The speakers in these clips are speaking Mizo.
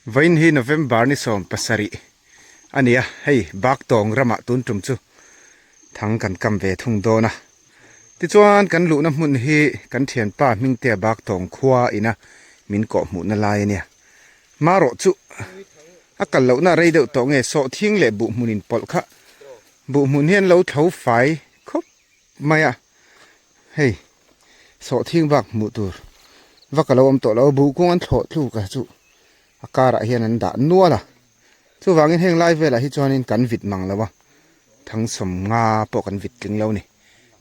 Vawiin hi November ni 17 a ni a, hei Baktawng ramah tun tum chu thang kan kam ve thung dawn a. Tichuan kan luhna hmun hi kan thianpa Hmingtea Baktawng khua ina min kawh hmuhna lai a nia. Marawh chu a kal lohna rei deuh tawh nge sawhthing leh buhhmun inpawlh kha buhhmun hi an lo tho fai khawp mai a, hei sawhthing bak hmuh tur vak a lo awm tawh lo a, buh kung an thlawh tluk a chu a karah hian an dah nual a, chuvangin heng lai velah hi chuanin kan vit mang lo a, thangsawm nga pawh kan vit tling lo a ni,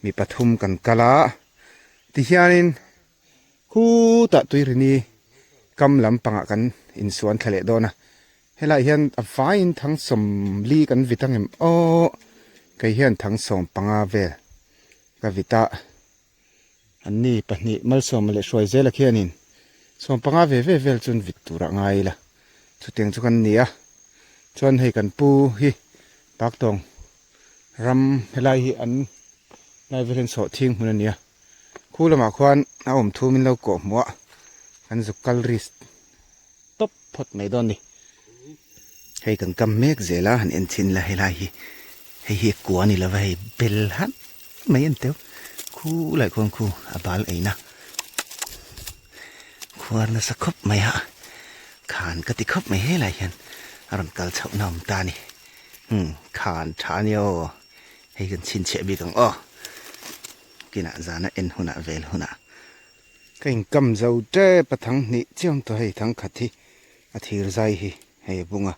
mi pathum kan kal a, tihianin khutah tuirini kam lampangah kan insuan thla leh dawn a. Helaiah hian a vaiin thang sawmli kan vit ang em aw kei hian thang sawm panga vel ka vit a an ni pahnih malsawma leh hruai zela khianin sawm panga ve ve vel chuan vit tur ah ngai ila chutiang chu kan ni a chuan hei kan pu hi Baktawng ram helai hi an lai vel hian sawhthing hmun a ni a khu lamah khuan a awm thu min lo kawh hmuh a kan zuk kal risk. Tawp phawt mai dawn ni. Hei kan kam mek zel a, han en chhin la helai hi hei hi kua ni lova hei bel han mai an teuh khu lai khuan khu a bal eina khuar nasa khawp mai a khan ka ti khawp mai helai hian a rawn kal chhoh na awm ta a ni umm khan tha a nia aw hei kan chhinchhiah bik ang aw kinah zana en hunah vel hunah. Ka inkam zo tep a thang hnih chiang tawh hei thang khat hi a thir zai hi hei a bung a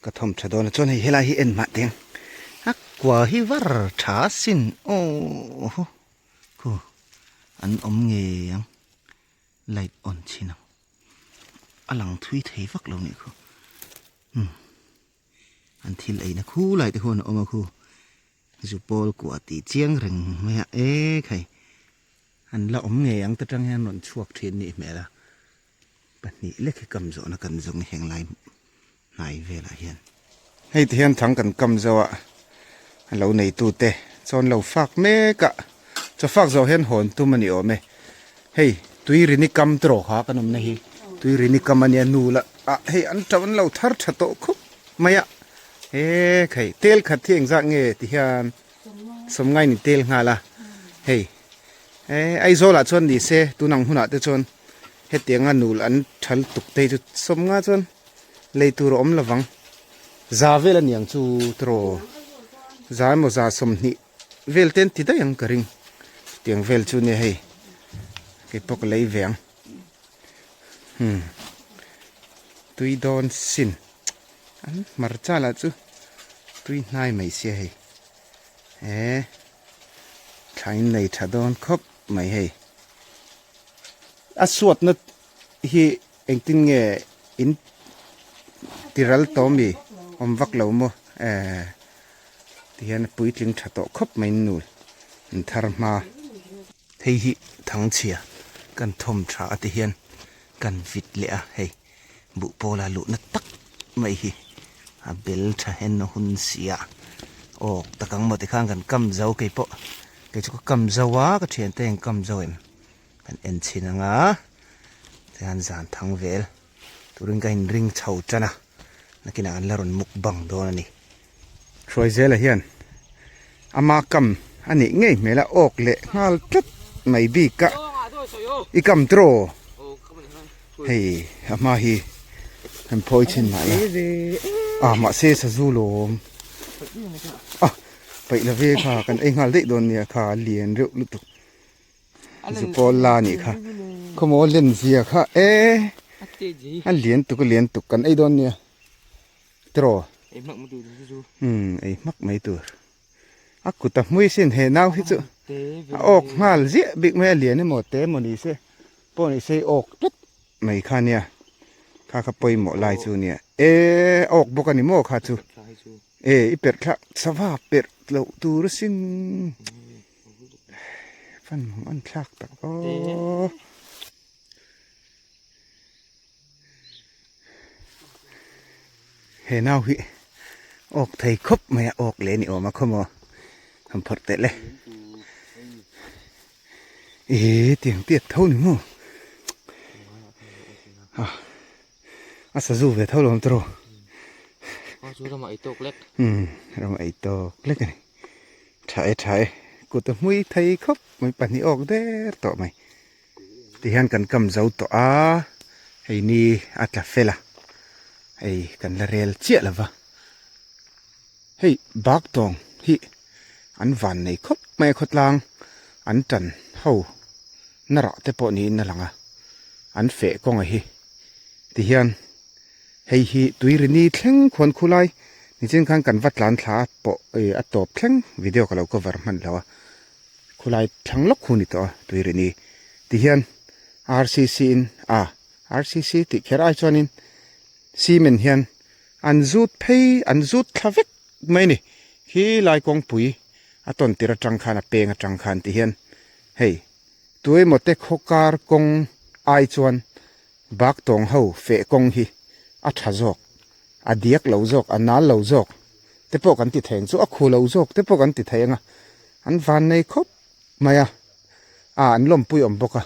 ka thawm tha dawn a chuan hei helai hi en mah teng a kua hi var tha sin aw hu khu an awm ngei ang light on chhin ang a lang thui thei vak lo nih khu umm an thil eina khu lai te khuan a awm a khu. Zu pawl kuah tih chiang reng mai a e khai an la awm ngei ang te tang hian rawn chhuak thin nih hmel a pahnih lek hi kam zawhna kan zawng heng lai hnai velah hian. Hei ti hian thang kan kam zo a a lo neitu te chuan lo fak mek a chaw fak zawh hian hawn tum a ni awm e hei tui rini kam tawh kha kan awmna hi tui rini kam a nia nu la ah hei an tauh an lo thar tha tawh khup mai a. He khai tel khat hi engzat nge ti hian sawmngai ni tel nghal a hei e Aizawl ah chuan ni se tun ang hunah te chuan hetianga nul an thal tuk te hi chu sawmnga chuan lei tur a awm lovang za vel a niang chu tiraw za emaw za sawmhnih vel te an ti daih ang ka ring chutiang vel chu nia hei keipawh ka lei ve ang hmm tui dawn sin. An hmarcha lah chu tui hnai mai sia hei he thla in nei tha dawn khawp mai hei a suatna hi engtin nge in tiral tawh ami awm vak lo maw eh tihian a puitling tha tawh khawp mai in nul an thar hma hei hi thangchhia kan thawm tha a ti hian kan vit leh a hei. Buh pawla luhna tak mai hi a bel tha hen a hun si a aw tak ang maw tikhan kan kam zo kei pawh kei chu ka kam zo a ka thiante hian kam zo em kan en chhin ang a tihian zan thang vel turin ka inring chho tan a nakinah an la rawn muk bang dawn a ni. Hruaizela hian ama kam a nih ngei hmel a awk leh nghal tlat mai bik a i kam tiraw hei a hma hi han phawi chhin mah la ah mahse sazu lawm ah paih la ve kha kan ei nghal daih dawn nia kha a lian reuh lutuk zu pawl la a nih kha khawmaw len zia kha e a lian tuk a lian tuk kan ei dawn nia. Tiraw? Ei hmak mai tur chu chu. Umm ei hmak mai tur. A kut a hmui sin he nau hi chu a awk nghal ziah bik mai a lian emaw te emaw ni se pawh ni se i awk tlat mai kha nia kha kha pawimawh lai chu nia e awk bawk a ni maw kha chu e i perh thla sava perh loh tur asin fan mang an thlak tak aw. He nau hi awk thei khawp mai a awk leh ni awm a khaw maw han phawrh teh le ih tiang tiat tho ni maw a A sazu ve tho lo awm tawh. Aw chu ramah ei tawk lek. Umm ramah ei tawk lek a ni. Tha e tha e kut a hmui thei khawp mai pahnih awk der tawh mai. Tihian kan kam zo tawh a hei ni a tla fel a hei kan la rel chiah lo va. Hei bak tawng hi an van nei khawp mai a khawtlang an tan ho na rah te pawh niin a lang a an feh kawnga hi tihian hei hi tuirini thleng khuan khulai nichin khan kan va tlan thla pawh ih a tawp thleng video ka lo cover hman lo a khulai thlang lawk hu ni tawh a tuirini tihian R_C_C in a R_C_C tih kher ai chuanin cement hian an zut phei an zut thla vek mai a ni khi lai kawngpui a tawn tir atang khan a peng atang khan ti hian hei tuemaw te khaw kar kawng ai chuan bak tawng ho feh kawng hi a tha zawk a diak lo zawk a nal lo zawk te pawh kan ti thei ang chu a khu lo zawk te pawh kan ti thei ang a an van nei khawp mai a a an lawmpui awm bawk a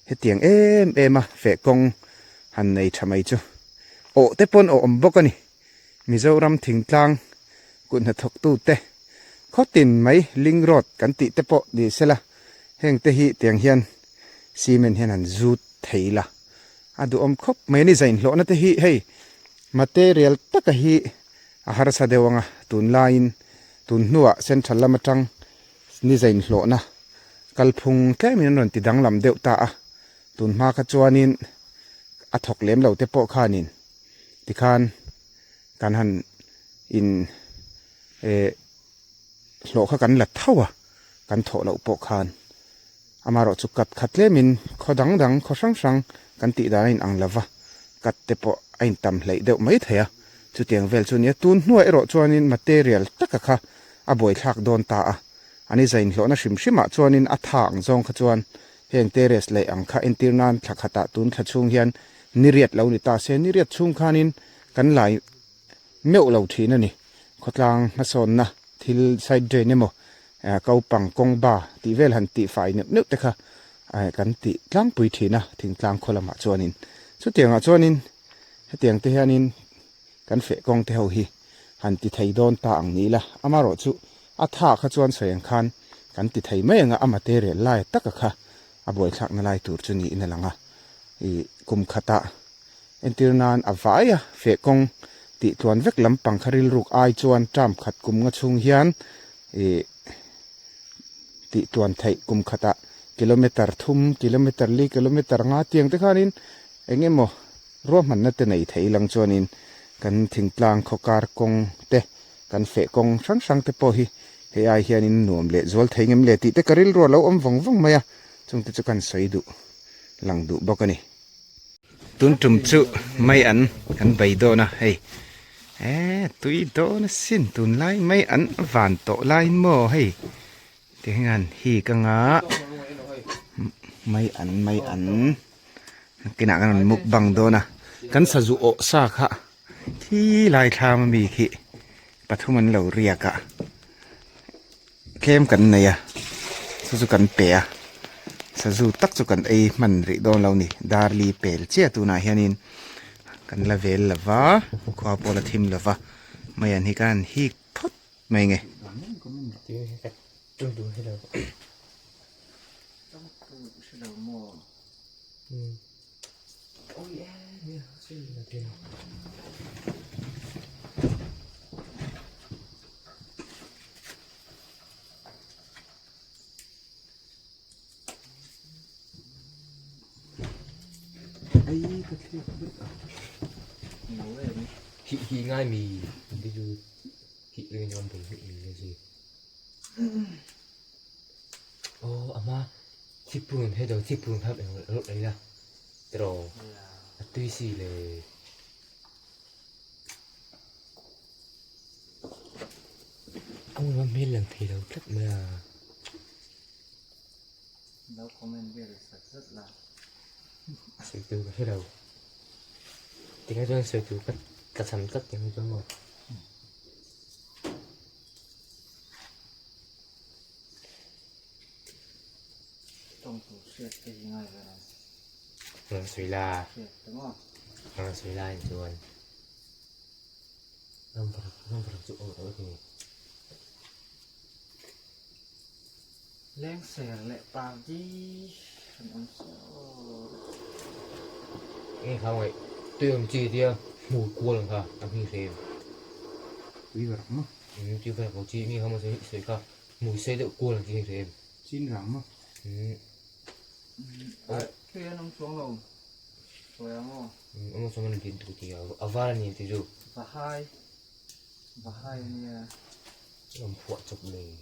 hetiang em em a feh kawng han nei tha mai chu awh te pawn awh awm bawk a ni. Mizoram thingtlang kut hnathawktu te khawtin mai link road kan tih te pawh ni sela heng te hi tiang hian cement hian han zut thei ila a duhawm khawp mai a ni zainhlawhna te hi hei material taka hi a harsa deuh ang a tunlaiin tun hnuah central lam atang ni zainhlawhna kalphung tlemin an rawn ti danglam deuh ta a tun hma kha chuanin a thawk lem lo te pawh khanin. Tikhan kan han in eh hlawh kha kan la tho a, kan thawh loh pawh khan amaherawh chu kat khat tlemin khaw dang dang khaw hrang hrang kan tih dan a in ang lova, kat te pawh a in tam hleih deuh mai thei a, chutiang vel chu nia tun hnuah erawh chuanin material taka kha a buaithlak dawn ta a, an i zainhlawhna hrim hrimah chuanin a tha ang zawng kha chuan heng terrace leh ang kha entir nan thla khatah tun thla chhung hian Ni riat lo ni ta se, ni riat chhung khanin kan lai meuh lo thin a ni. Khawtlang hmasawnna thil side drain emaw kopang kawng ba tih vel han tih fai neuh neuh te kha kan tih tlangpui thin a thingtlang khaw lamah chuanin. Chutiangah chuanin hetiang te hianin kan feh kawng te ho hi han ti thei dawn ta ang ni ila. Amaherawhchu a tha kha chuan sawi ang khan kan ti thei mai ang a, a material lai taka kha a buaithlakna lai tur chu niin a lang a. Ih kum khatah entir nan a vai a, feh kawng tih tluan vek lampang kha rilruk ai chuan term khat kum nga chhung hian ih tih tluan theih kum khatah kilometer thum, kilometer li, kilometer nga tiang te khanin eng emaw ruahmanna te nei thei lang chuanin kan thingtlang khaw kar kawng te kan feh kawng hrang hrang te pawh hi hei ai hianin nuam leh zual thei ngem le tih te ka rilru a lo awm vawng vawng mai a, chungte chu kan sawi duh. lang duh bawk a ni. Tun tum chu mai an kan bei dawn a hei eh tui dawn asin tunlai mai an van tawh lai maw hei ti hian hi ka nga mai an mai an nakinah kan rawn mukbang dawn a kan sazu awh sa kha khi lai thlam ami khi pathum an lo riak a. Tlem kan nei a, chu chu kan pe a, sazu tak chu kan ei hman rih dawn lo ni, darli pel chiah tunah hianin kan la vel lo va, khua pawh la thim lo va, mai an hi khan hik phawt mai nge. Hi hi ngai mi đi du hi ri nhom bul hi mi cái gì ô ama thipun he do thipun hap eng rot ei la tro a tui si le Ông nó mê lần thì đâu chắc mà Đâu comment về sạch rất là Sợi từ cái đầu Tiếng cái cho sợi từ cắt cắt sắm cắt tiếng cho một Trong tủ suyệt cái gì ngay vậy này Ừ, suy là Suyệt đúng không? Ka sawi lai chuan ramvak ramvak chu awm tawh thei. Lengser leh pardi an awm saw. Eng kha ngaih tui awm chi tia hmu kual ang kha a hming hrem. Tui rak maw? Umm tui rak lo chi mi kha maw sawi kha hmui sei deuh kual ang chi hei hrem. Chin rang maw? Umm. Tui an awm chuang lo. Sawi ang aw. Umm awm chuang an din tu tia a var a ni ang ti chu. Vahai vahai a nia. Awm phuah chawp nei.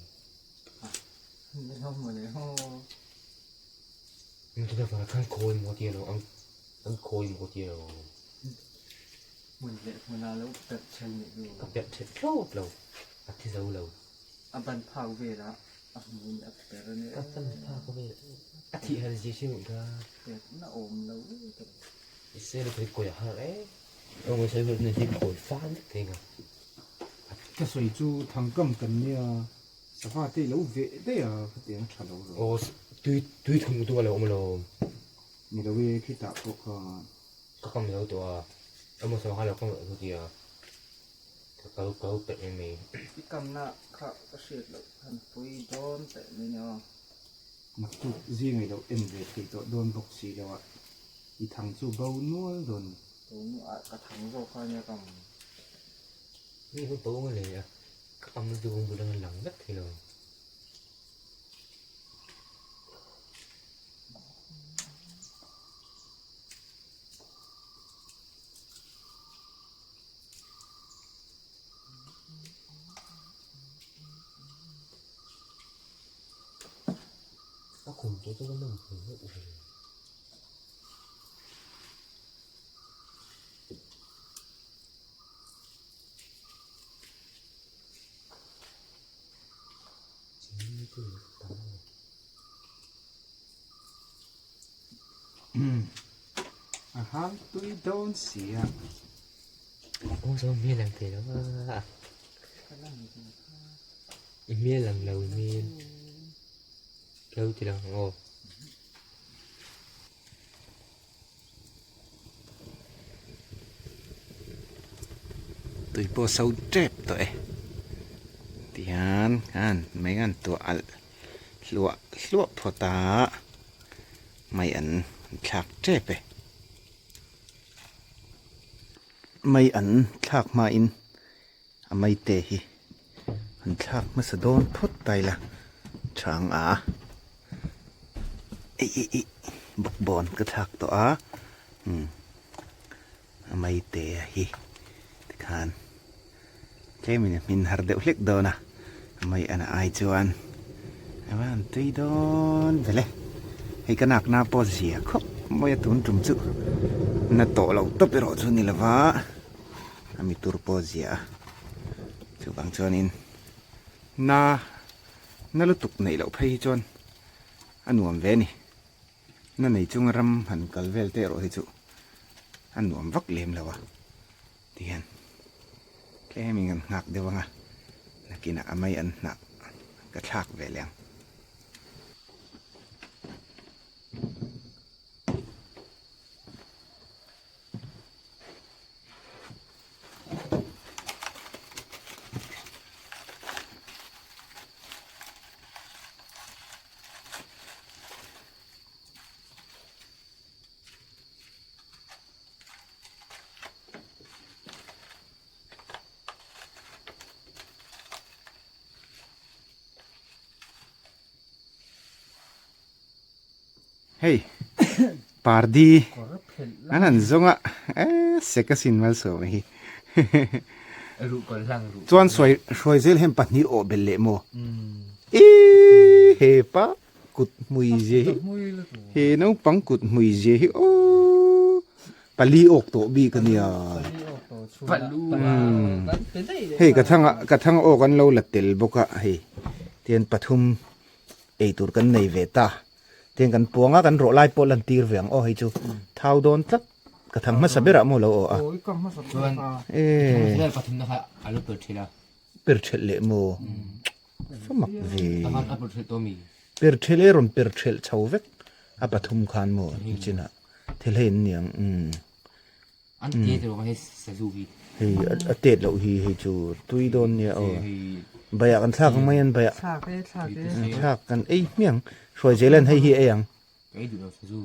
Ni lo maw le aw. Umm tuna var khan khawi maw tia lo ang an khawi maw tia lo. Hmun leh hmun ah lo perh then nih chu. Ka perh then thlawt lo a thi zo lo. A ban phak velah a hmu nih a per a nia. A ban phak vel a thih hal zia hrim ka. Perh na awm lo tak. I sel ka kawi a har e. Aw ngai sawi na hi kawi fan vek thei nga. Ka sawi chu thangkam kan nia sava te lo veh daih a khatiang tha lo ro. Aw tui tui thum tu a lo awm lo. Ni lo e khitah pawh khan. Ka kam lo tawh a, emaw sangha lo kam lo tia ka kal kal peih mai mai. I kamna kha ka hriat loh khan pui dawn teh mai nia aw. Naktuk zing i lo en ve thei tawh dawn bawk si lo a, i thang chu bo nual dawn ni. Bo nual a, ka thang zawk kha nia kam. Mi hun bo nga leh a, ka kam na chu bul anga lang vek thei lo. A khum tawh chu ka nawm hmel deuh ve. A hang tui dawn sia. Aw saw hmel ang thei lo a. I hmel ang lo i hmel. Lo ti lang ang aw. Tui pawh so tep tawh e. Tihian khan mei an tuah alh hluah hluah phawt a mei an thlak tep e. Mei an thlak hmain a maite hi an thlak hmasa dawn phawt ta ila chhang a ih ih ih bawkbawn ka thlak tawh a umm a maite hi tikhan tlemin a hmin har deuh hlek dawn a a mai ana ai chuan a van tui dawn vele hei ka nakna pawh zia khawp mai a tun tum chu na tawh loh tawp erawh chu ni lova. A mi tur pawh ziah a, chuvang chuanin na na lutuk neih loh phei hi chuan a nuam ve a ni. Na nei chunga ram han kal vel te erawh hi chu a nuam vak lem lo a tihian tlemin kan nghak deuh ang a, nakinah a mai an hnah ka thlak ve leh ang. Hei pardi an han zawng a eh sek asin malsawm hi chuan sawi hruai zel hian pahnih awh belh leh maw ih he pa kut hmui zia hi he naupang kut hmui zia hi aww pali awk tawh bik ania hei ka thanga ka thanga awk an lo la tel bawk a hei tian pathum Ei tur kan nei ve ta. Tiang kan puang a, kan rawh lai pawh lan tir ve ang aw hei chu thau dawn tlat. Ka thang hmasa berah maw lo aw a. Chuan a lo per thelh a. Per thelh leh maw? Famak ve. A per thelh tawh mi? Per thelh e rawn per thelh chho vek a pathum khan maw nichinah thil hei an ni ang. An te te hei sazu hi. Hei a tet loh hi hei chu tui dawn nia aw. Baiah kan thlak ang mai an baiah. Thlak e thlak e. Thlak kan ei hmiang. Hruai zel an hei hi ei ang. Ka ei duh lo sazu.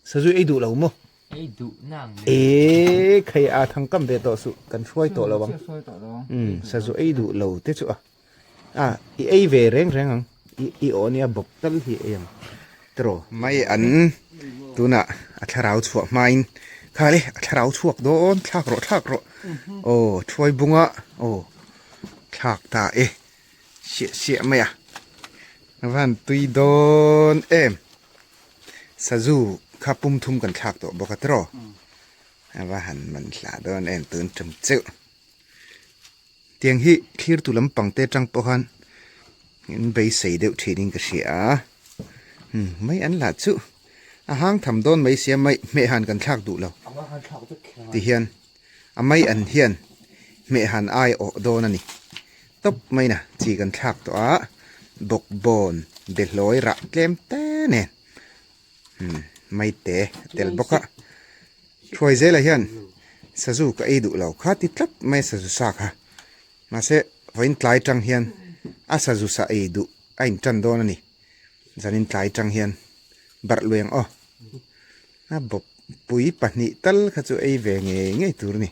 Sazu ei duh lo maw? Ei duh nang le. E khai a thang kam ve tawh suh kan hruai tawh lo ang. Hruai tawh lo ang. Sazu ei duh lo te chu a. A i ei ve reng reng ang. I i aw nia bawp tal hi ei ang. Tiraw. Mai an tunah a thlarau chhuah hmain khale a thlarau chhuak dawn thlak rawh thlak rawh. Aw thuai bunga aw thlak ta e. Siah siah mai a. A van tui dawn em. Sazu kha pum thum kan thlak tawh bawk a tiraw. A va han man hlah dawn em tun tum cheuh. Tiang hi thlirtu lampang te atang pawh khan in beisei deuh thin in ka hria a. Mai an lah chu a hang tham dawn mai sia mai hmeh han kan thlak duh lo. Ti hian a mai an hian hmeh han ai awh dawn a ni. Tawp mai na chi kan thlak tawh a bawkbawn behlawi rah tlem te nen mai te tel bawk a. Thuai zelah hian sazu ka ei duh lo kha ti tlat mai a sazu sa kha mahse vawiin tlai tang hian a sazu sa ei duh a intan dawn a ni. Zanin tlai tang hian barh lui ang aw. A bawp pui pahnih tal kha chu ei ve ngei ngei tur a ni.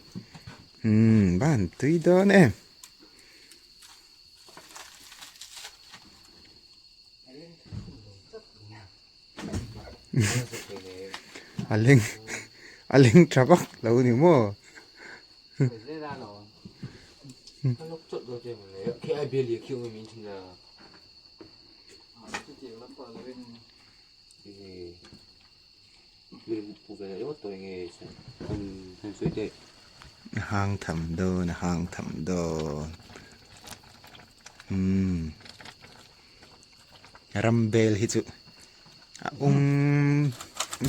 Umm ban tui dawn em. A leng a leng tha vak lo ni maw. A hang tham dawn a hang tham dawn umm ram bel hi chu a ung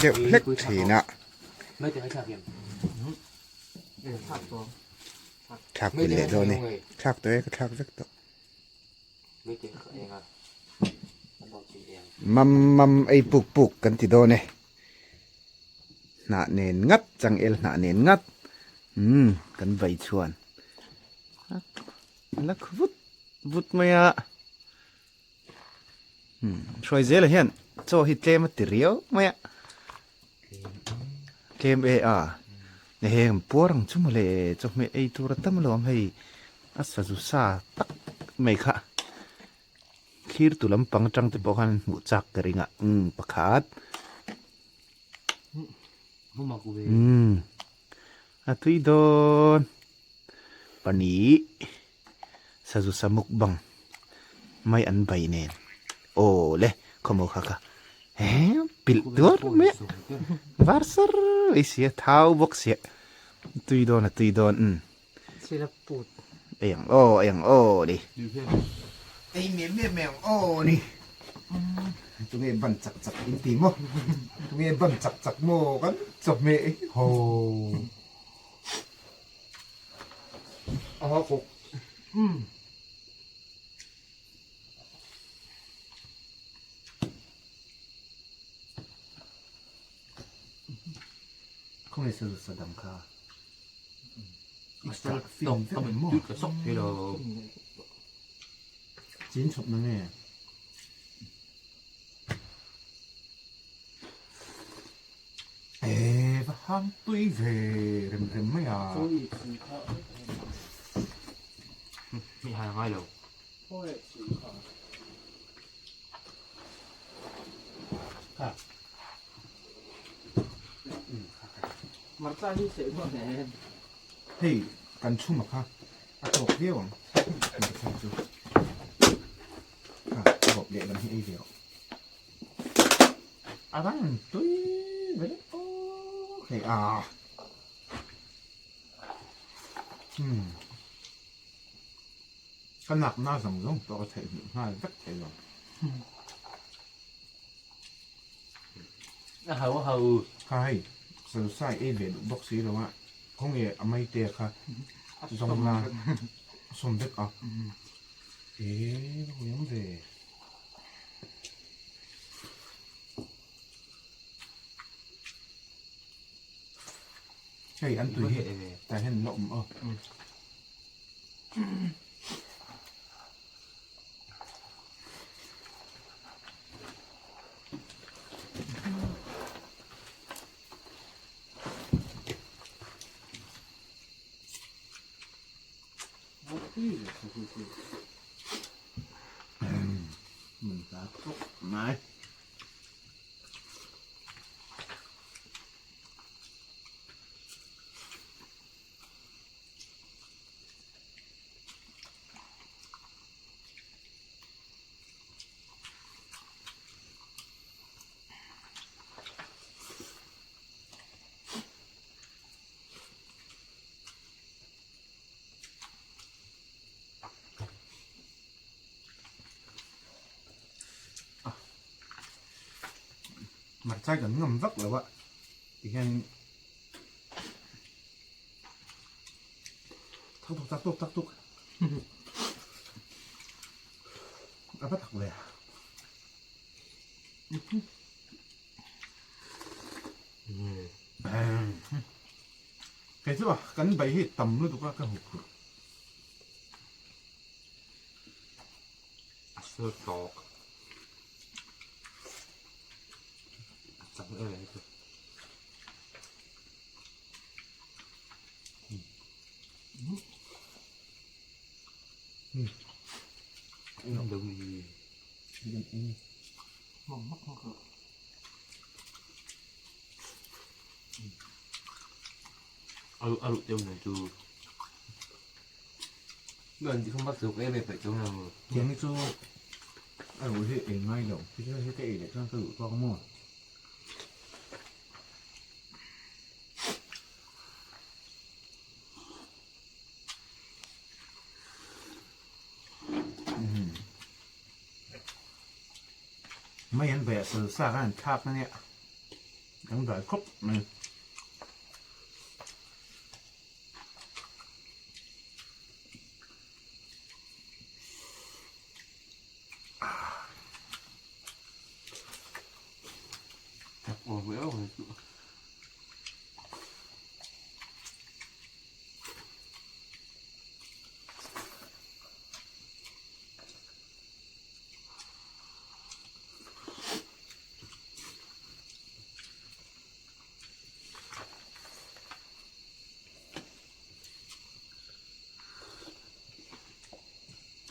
deuh hlek thin a thlak pui leh dawn e thlak tawh e ka thlak vek tawh. Mam mam ei puk puk kan ti dawn e. Hnah nen ngat changel hnah nen ngat umm kan vai chhuan a la khu vut vut mai a. Umm hruai zela hian chaw hi tlem a ti riau mai a. Tlem e a heng puar ang chu mawle chawhmeh ei tur a tam lo ang hei a sazu sa tak mai kha thlir tu lampang atang te pawh khan hmuh chak ka ring a umm pakhat umm a tui dawn pahnih sazu sa mukbang mai an bai nen aw le khawmaw kha kha he pilh tuar mai a var sar mai sia thau bawk sia tui dawn a tui dawn umm ei ang aw ei ang aw ni ei miam miam mai ang aw ni tunge ban chak chak in ti maw tunge ban chak chak maw kan chawhmeh ho. Khawnge sazu sa dang kha chin chhawp na nge. E va hang tui ve rem rem mai a. Mi hai ngai lo. Hei kan chhuma kha a tawk viau ang. Chu kha bawp leh lam hi ei ve rawh. A van tui ve leh aw hei a hmm ka nak na zawng zawng pawh ka theih hmuh nghal vek thei lo a hau a hau kha hei salsai ei ve duh bawk si lo a khawnge a mai te kha zawng la sawm vek a e va ve. Hei an tui hi tah hian la awm aw. Mình đã khóc mãi. Hmarcha kan ngam vak lo a tihian thak tuk tak tuk tak tuk a va tak ve kei chu kan bai hi tam lutuk a ka hmu phurh. A sir tawk. A chang em em chu. A ruh deuh nen chu Tiang hi chu a ruh hi ei ngai lo tikhian hi ka ei leh chuan ka ruh tawk maw. Mai an beh sal sa khan an thlak a nia dangdai khawp mai.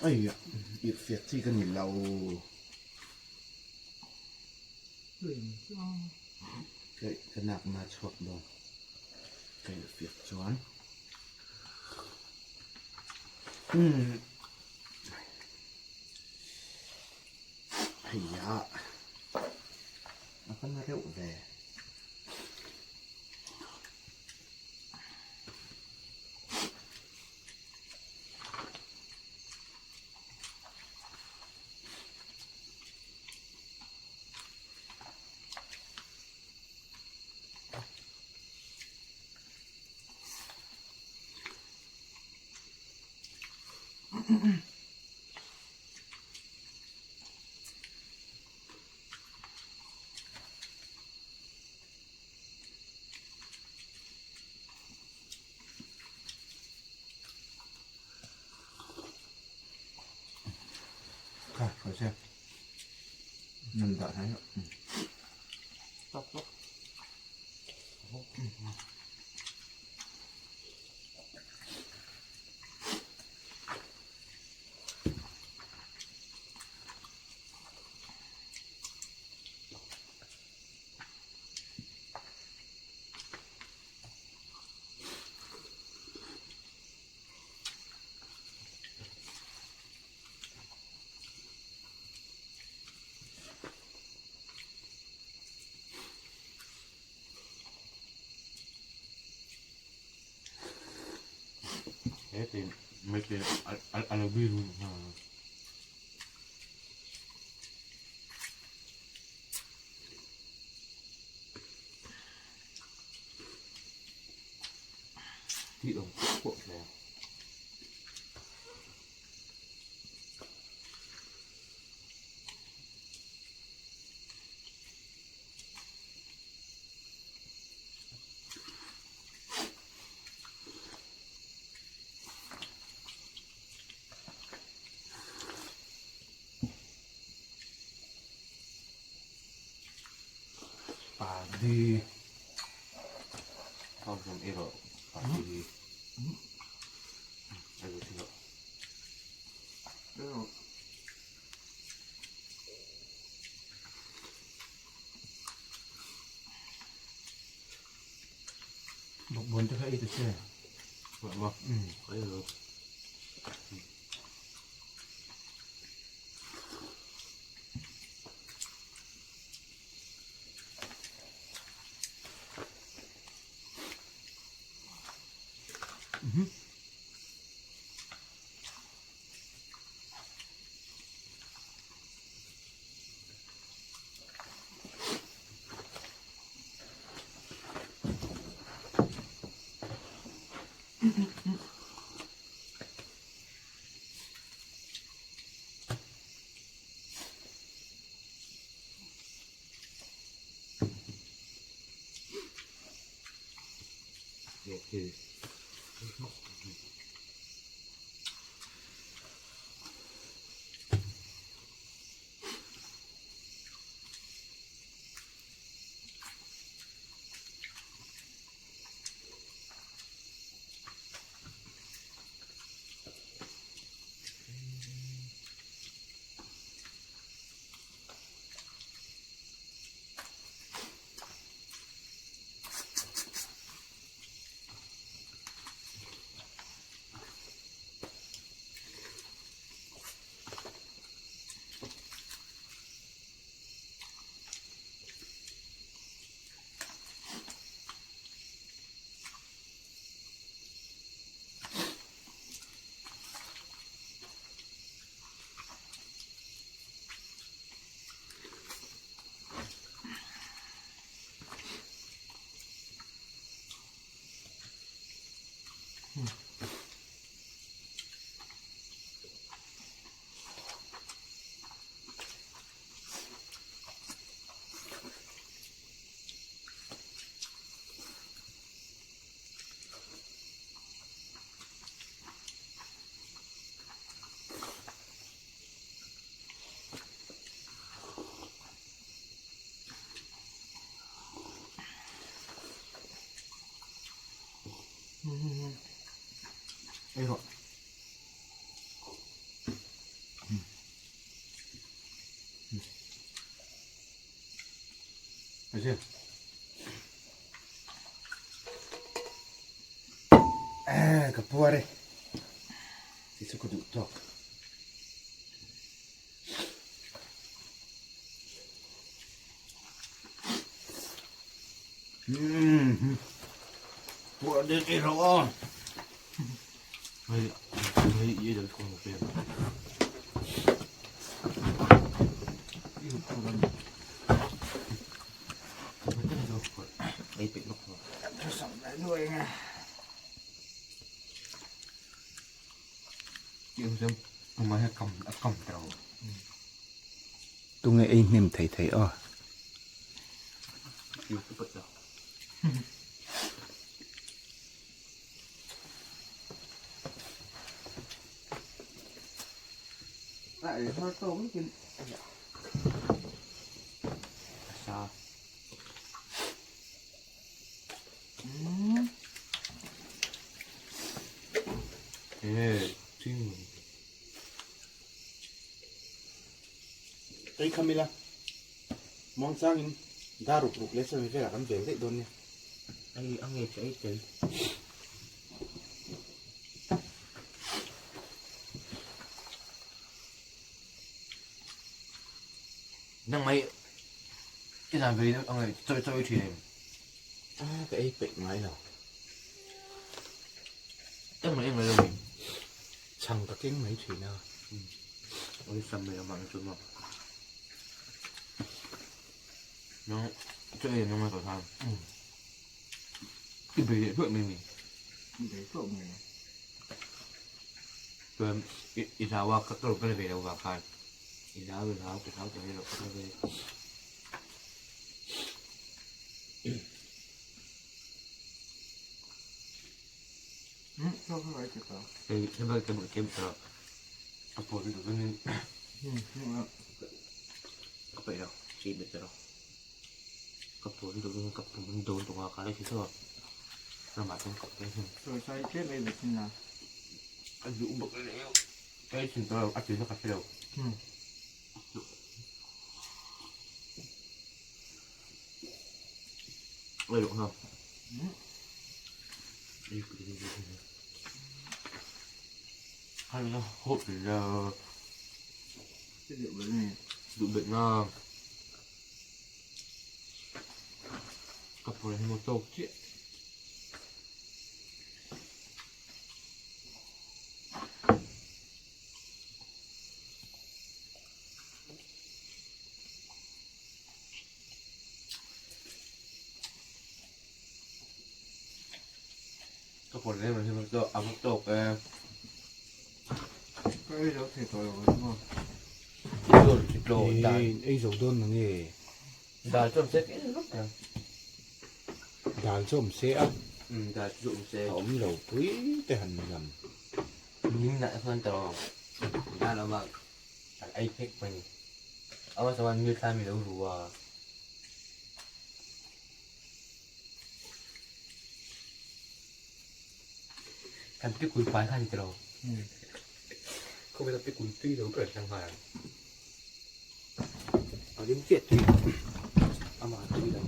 Ai irhfiak chi ka ni lo. Ka nak na chhuak dawn. Ka irhfiak chuan. Heiah a va na reuh ve. Kha khawi che nan dah hnai loh. Di. Thau hlawm erawh party hi a lut loh. Bawkbawn te kha ei ta che. Bawk. Ei lo. Ei rawh. Aje. Eh, ka puar e. Ti chu ka duh tawk. Umm puar deuh ei rawh aw. Hei hei i deuh thawng ka pek. Ei peih lawk lo. Thusam leh nuai nge. Tunge ei hnem thei thei aw. Ei kham ila muangchangin dar ruk ruk leh sawmi velah kan vel daih dawn nia. Ei a nge chu ei tel. Nang mai i zan ve ang e chawi chawi thin em. A ka ei peih ngai lo. Engmah engmah lo in. Chhang ka keng mai thin a. Oi sam mai amah chu maw. Nang chaw ei nang mai ka khan. I bei leh hluah mai mi. Bei hluah mai. Chuan i hlau a ka ka la ve lo vang khan. I hlau i hlau ka hlau ta lo ka la ve. Hei hei kem kem ta a pawl lutuk in ka peih lo chip bet ta lo. Ka puan duh in ka pum dawn tawh a ka la hre tho a ramah chuan ka pe hlawm. Sawi sai tlem ei ve thin a. Ka duh bawk leh ka ei thin tawh lo a tuina ka hre lo. Ei loh na. Duh bet na. Ka pur hi maw tawk chiah. Ka pur hi maw tawk a maw tawk e. Ka ei zo thei tawh lo ang maw. Ei zo dawn na nge? Dal chu awm se eng vak ang. Dal chu awm se a. Um dal chu awm se. A awm lo pui te han lam. Ning nah chuan tawh dal awm a kan ei phek mai. A hmasa chuan mi thla mi lo ru a. Kan pikul pai kha ni tawh lo. Khawvela pikul tui lo ber tlang nghal ang. A rim chiah tui amah tui lo.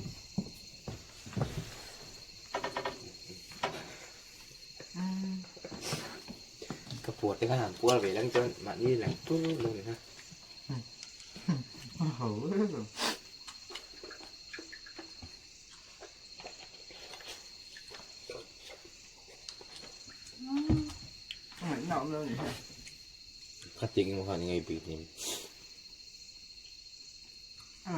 Ka puar te khan han puar ve lang chuan mahni lang tur lo ni kha. Ho e. Kha ting emaw khan engei bik nen. A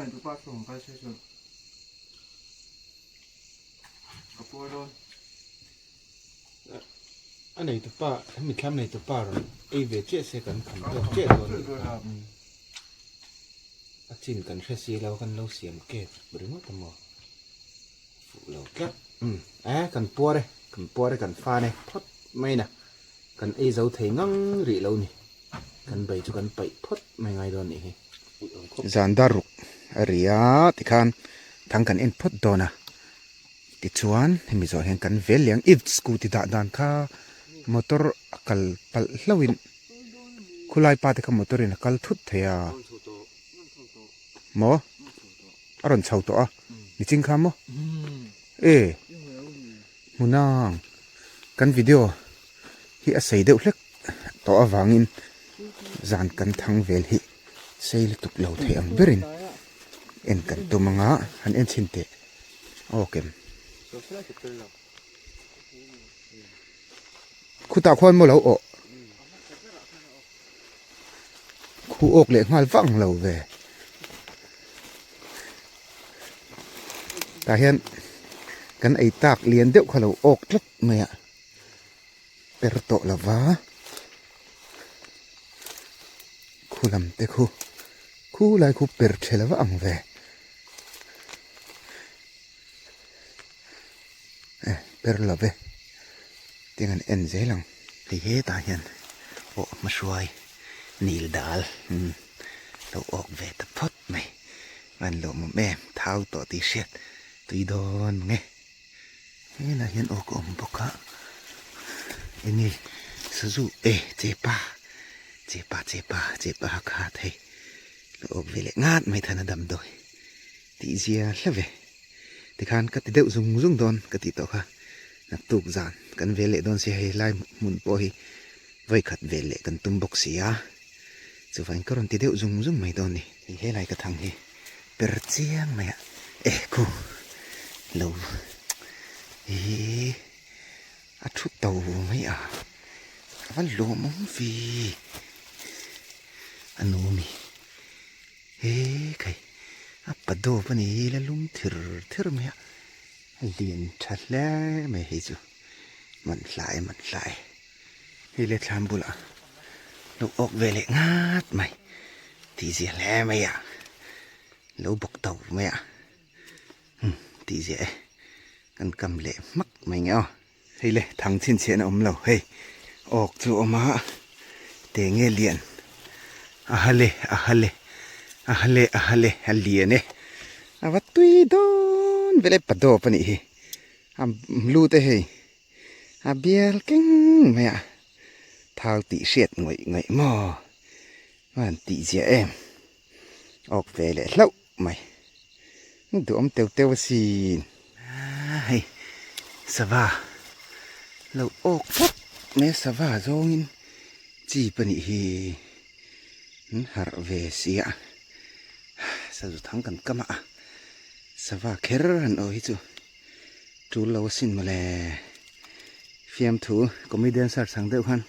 neitu pa hemi thlam neitu pa rawn ei ve chiah se kan kham tawk chiah dawn a nih kha. A chin kan hre si lo kan lo siam kep ringawt a maw fuh lo tlat. Umm e kan puar e kan puar e kan fan e phawt mai na kan ei zo thei ngang rih lo ni kan bei chu kan paih phawt mai ngai dawn nih hi. Zan dar ruk a ri a tikhan thang kan en phawt dawn a tichuan hemi zawh hian kan vel leh ang if scooty dah dan kha motor a kal palh hlauhin. Khulai pa te kha motor in a kal thut thei a maw a rawn chho tawh a niching kha maw e hmunang kan video hi a sei deuh hlek tawh avangin zan kan thang vel hi sei lutuk lo thei ang berin en kan tum anga han en chhin teh aw kem. Khutah khuan maw lo awh khu awk leh nghal vang lo ve tah hian kan ei tak lian deuh kha lo awk tlat mai a per tawh lo va khu lam te khu khu lai khu per tha lo ang ve. Eh per lo ve tiang an en zel ang. Hei hetah hian pawh hmahruai nil dal umm lo awk ve ta phawt mai an lawmawm em thau tawh tih hriat tui dawn mang e helaiah hian awk a awm bawk a enge sazu e chepa chepa chepa chepa kha thei lo awk ve leh ngat mai thana damdawi. Tih zia hla ve. Tikhan ka ti deuh zung zung dawn ka tih tawh kha. Naktuk zan kan vel leh dawn sia hei lai hmun pawh hi vawi khat vel leh kan tum bawk si a. Chuvangin ka rawn ti deuh zung zung mai dawn ni. Hei he lai ka thang hi per chiang mai a eh khu lo hi a thu to mai a a va lawmawm ve a nu mi. He khai a pa dawp a ni hi la lum thir thir mai a a lian tha hle mai hei chu man hlai man hlai hei le thlam bulah lo awk ve leh ngat mai tih zia hle mai a lo bawk to mai a umm tih zia e kan kam leh hmak mai nge aw. Hei le thang chhinchhiahna awm lo hei awk chu a awm a te nge lian a hale a hale a hale a hale a lian e a va tui dawn. dawn vel e padawp a nih hi a lu te hei a bial keng mai a thau tih hriat ngawih ngawih maw a han tih ziah em awk ve leh hlauh mai duhawm teu teu asin hei sava lo awk phawt mai a sava zawngin chi pahnih hi an harh ve si a sazu thang kan kam a sava kher han aw hi chu tul lo asin mawle fiamthu comedian search ang deuh khan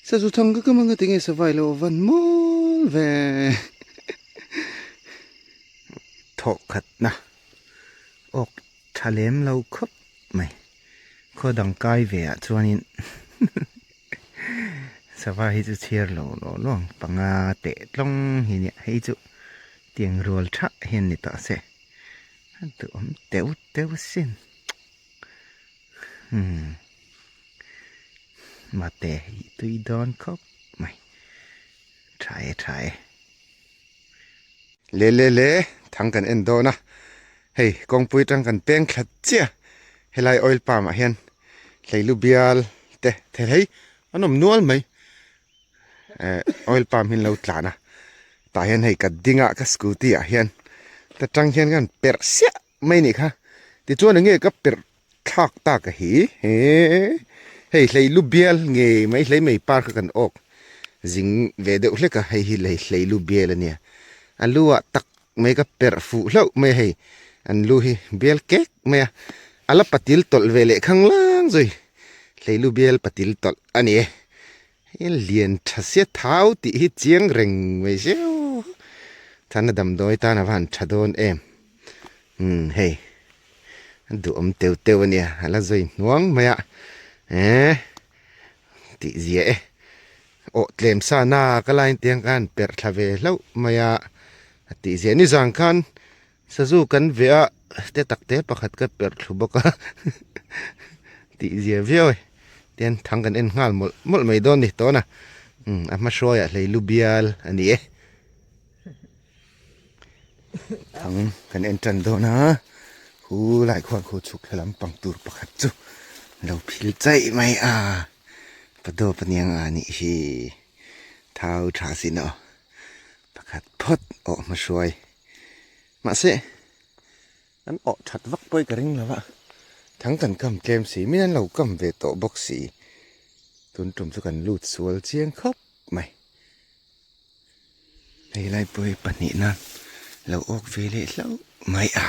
sazu thang ka kam anga tinge sava ilo van mawl ve thawh khatna awk tha lem lo khawp mai khaw dang kai ve ah chuanin sava hi chu chhiar lo lo lo ang panga teh tlawng hi nia hei chu tiang rual thah hian ni tawh se a duhawm teuh teuh asin umm mate hi tui dawn khawp mai tha e tha e. Le le le thang kan en dawn a hei kawngpui atang kan peng thla chiah helai oil palm ah hian hleilu bial te thei hei an awm nual mai eh oil palm hi an lo tlan a tah hian hei ka ding a ka scooty ah hian ta tang hian ka han perh siah mai a nih kha tichuan enge ka perh thlak tak a hi he hei hleilu bial nge mai hlei mai par kha kan awk zing ve deuh hlek a hei hi lei hleilu bial a nia a lu ah tak mai ka perh fuh hlauh mai a hei an lu hi bial kek mai a a la patil tawlh ve leh khang lang zui hleilu bial patil tawlh a ni e hei lian tha sia thau tih hi chiang reng mai zeuh thana damdawi tan a va han tha dawn em umm hei. A duhawm teu teu a nia a la zui hnuang mai a eee tih zia e awh tlem sa na ka lain tiang khan perh thla ve hlauh mai a a tih zia ni zang khan sazu kan ve a te tak te pakhat ka perh thlu bawk a tih zia viau e tian thang kan en nghal mawlh mawlh mai dawn a ni tawna umm a hma hruaiah hlei lu bial a ni e. Thang kan en tan dawn a khu lai khuan khu chhuk thla lampang tur pakhat chu lo phil chaih mai a pa dawp aniang a nih hi thau tha sin aw pakhat phawt awh hma hruai mahse an awh that vak pawh hi ka ring lo a thang kan kam tlem si min an lo kam ve tawh bawk si tun tum chu kan lut sual chiang khawp mai. Hei lai pawh hi pahnihna lo awk ve leh hlauh mai a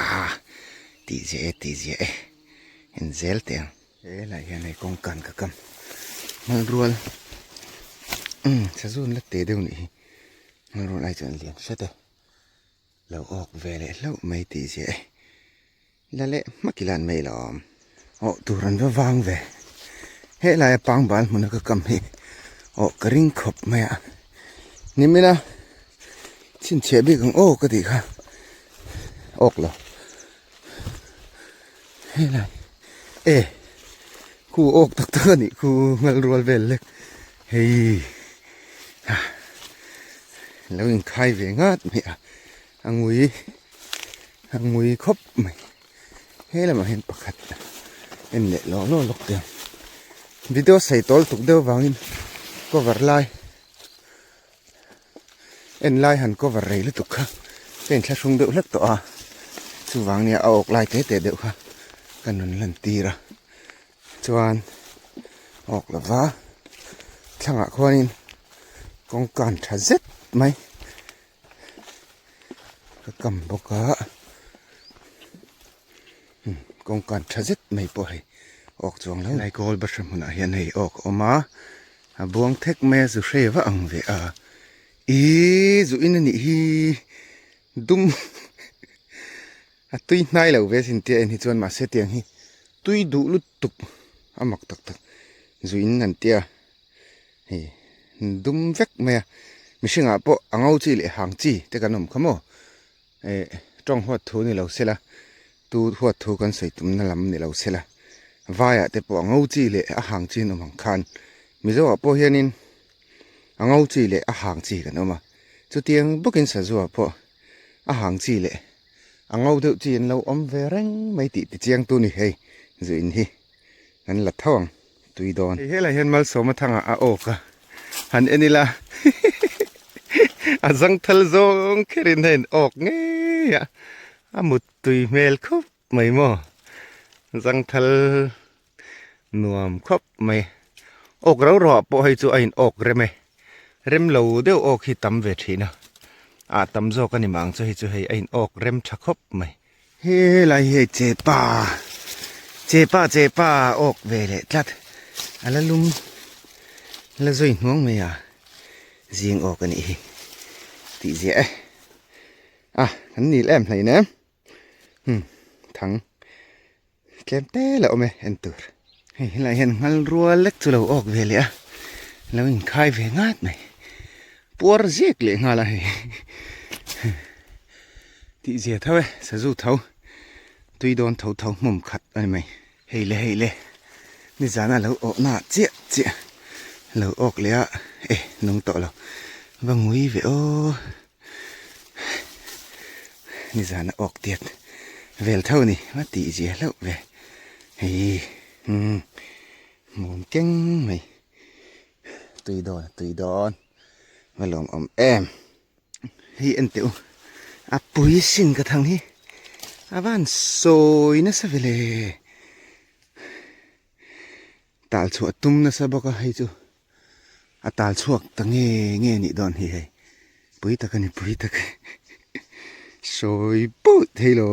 tih ziah e tih ziah e en zel teh ang. He lai hian hei kawngkan ka kam hman rual umm sazun la teh deuh nih hi hman rual ai chuan lian hret e lo awk ve leh hlauh mai tih ziah e. La leh hmak ila an mai lo awm. Awh tur an va vang ve. Helaia pangbal hmuna ka kam hi awh ka ring khawp mai a. Nimina chhinchhiah bik ang aw ka tih kha awk lo. Helai e khu awk tak tak a nih khu ngal rual vel lek hei ha lo inkhai ve ngat mai a. A ngui a ngui khawp mai he lamah hian pakhat en leh lawh lawh lawk teh ang video sei tawl tuk deuh vangin cover lai en lai han cover rei lutuk kha ka inthlahrung deuh hlek tawh a chuvang nia a awk lai te te deuh kha ka nun lan tir a chuan awk lova thlangah khuanin kawngkan tha zet mai. Ka kam bawk a umm kawngkan tha zet mai pawh hei awk chuang lo helai kawl bahra hmunah hian hei awk a awm a a buang thek mai a zu hre vah ang ve a ihh zu in a nih hi dum a tui hnai lo ve sin tia en hi chuan mahse tiang hi tui duh lutuk a mak tak tak zu in an tia. Hei dum vek mai a mihringah pawh a ngo chi leh hang chi te kan awm kha maw eh tawng huat thu ni lo sela tu huat thu kan sawi tumna lam ni lo sela vaiah te pawh a ngo chi leh a hang chi an awm ang khan mizo ah pawh hianin a ngo chi leh a hang chi kan awm a chutiang bawkin sazu ah pawh a hang chi leh. A ngo deuh chi an lo awm ve reng mai tih ti chiang tu ni hei zu in hi kan la tho ang tui dawn. Hei helai hian Malsawma thangah a awk a, han en ila a zangthal zawng kherin a in awk ngei a, a mut tui hmel khawp mai maw zangthal nuam khawp mai. Awk rau rau ah pawh hei chu a in awk rem e, rem lo deuh awk hi tam ve thin a, ah tam zawk a ni mah ang chu hei chu hei a in awk rem tha khawp mai. Helai hi hei chepa, chepa chepa awk ve leh tlat a la lum la zui hnuang mai a, zing awk a nih hi tih ziah e, a kan nil em hleinem. Hmm thang tlem te la awm e en tur hei helai hian nghal rual lek chu lo awk ve leh a lo inkhai ve ngat mai puar ziak leh nghal a hei tih zia tho e sazu tho tui dawn tho tho hmawm khat a ni mai hei le hei le nizana lo awh na chiah chiah lo awk leh a e nung tawh lo va ngui ve aw. Nizana awk tiat vel tho ni a tih zia hlauh ve hei umm hmun keng mai tui dawn tui dawn va lawm awm em hei en teh u a pui sin ka thang hi a van sawi nasa ve le tal chhuah tum nasa bawk a hei chu. A tal chhuak ta nge nge nih dawn hi hei pui tak a ni pui tak sawi pawh thei lo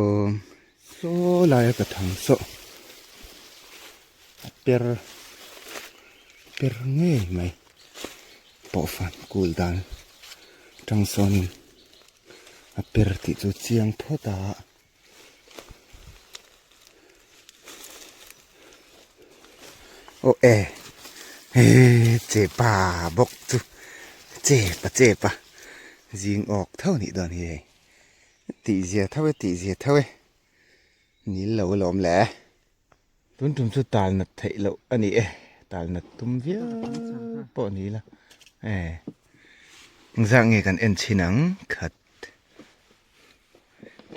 saw laia ka thang saw a per per ngei mai pawh fan kul dan tang sawnin a per tih chu chiang phawt a. Aw e he che pa bawk chu che pa che pa zing awk tho nih dawn hi hei tih zia tho e tih zia tho e nil lo alawm le tun tum chu tal nat theih loh a ni e tal nat tum viau pawh ni la e engzah nge kan en chhin ang khat.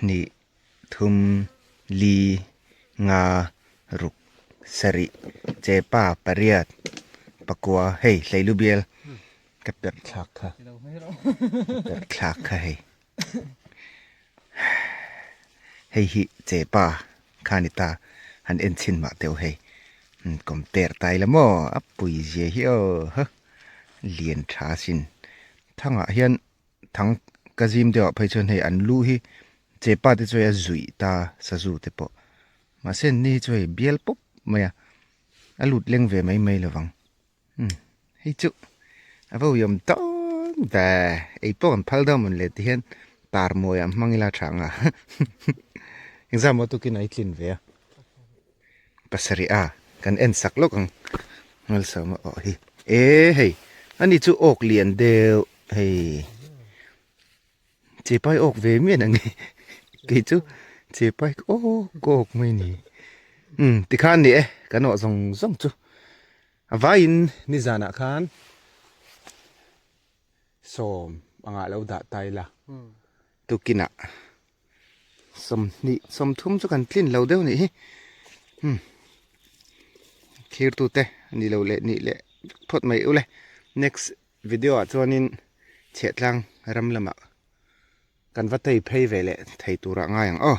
Hnih, thum, li, nga, ruk, sarih, chepa, pariat, pakua, hei hleilu bial ka perh thlak kha ka perh thlak kha hei hei hi chepa kha ni ta han en chhin mah teuh hei compare ta ila maw a pui zia hi aw ha lian tha sin thangah hian. Thang ka zim deuh ah phei chuan hei an lu hi chepa te chu hei a zuih ta sazu te pawh mahse an ni hi chu hei bial pawp mai a a lut leng ve mai mai lovang umm hei chu a va uiawm dawn ve ei pawh kan phal dawn mawn le ti hian tar mawi ah hmang ila tha ang a engzah maw tukin a i tlin ve a pasarih a kan en sak lawk ang malsawma awh hi e hei ani chu awk lian deuh hei chepai awk ve mian ang e kei chu chepai awk awk mai ni um tikhan ni e kan awh zawng zawng chu a vaiin nizanah khan sawm angah lo dah ta ila tukinah. Sawmhnih sawmthum chu kan tlin lo deuh nih hi hmm thirtu te ani lo leh nih leh phawt mai ule next video ah chuanin chhiahtlang ram lamah kan va tei phei ve leh thei turah ngai ang aw.